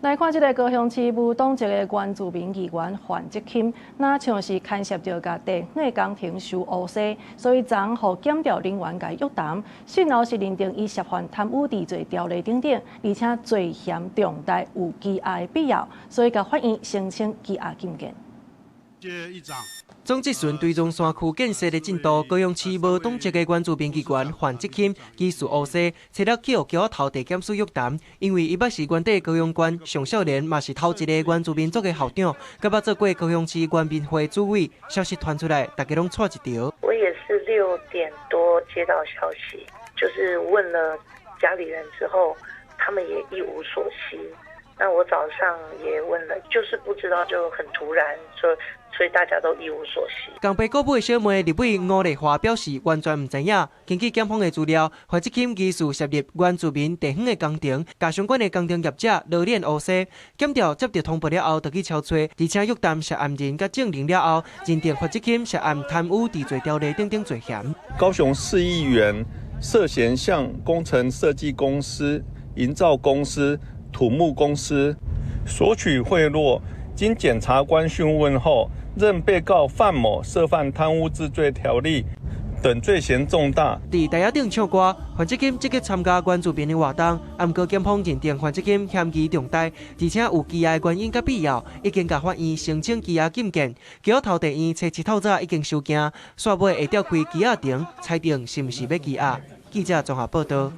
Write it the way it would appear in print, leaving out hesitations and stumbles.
來看這个高雄市無黨籍的原住民議員范哲欽，若像是牽涉著共地方的工程收烏紗，所以昨予檢調人員共約談，訊後是認定伊涉犯貪污治罪條例等等，而且罪嫌重大，有羈押的必要，所以共法院申請羈押禁見。總質詢堆中山區建設的進度，高雄市無黨籍的原住民議員范哲欽疑似烏紗，初六去予橋仔頭地檢署約談，因為伊捌是原底高雄縣上少年，嘛是頭一个原住民族的校長，閣捌做過高雄市原民會主委。消息傳出來，大家攏掣一趒。我也是6點多接到消息，就是問了家裡人之後，他們也一無所悉。那我早上也問了，就是不知道，就很突然，所以大家都一無所悉。共被告母的小妹立委吳麗華表示完全毋知影。根據檢方的資料，范哲欽疑似涉入原住民地方的工程，共相關的工程業者羅鏈烏紗。檢調接到通報了後，就去抄揣，而且約談涉案人佮證人了後，認定范哲欽涉案貪污治罪條例等等罪嫌。高雄市議員涉嫌向工程設計公司、營造公司、土木公司索取賄賂，經檢察官訊問後，認被告范某涉犯貪污治罪條例等罪嫌重大。佇台仔頂唱歌，范哲欽積極參加原住民的活動，毋過檢方認定范哲欽嫌疑重大，而且有羈押的原因佮必要，已經共法院申請羈押禁見。橋仔頭地院初七透早已經收件，煞尾會召開羈押庭，裁定是毋是欲羈押。記者綜合報道。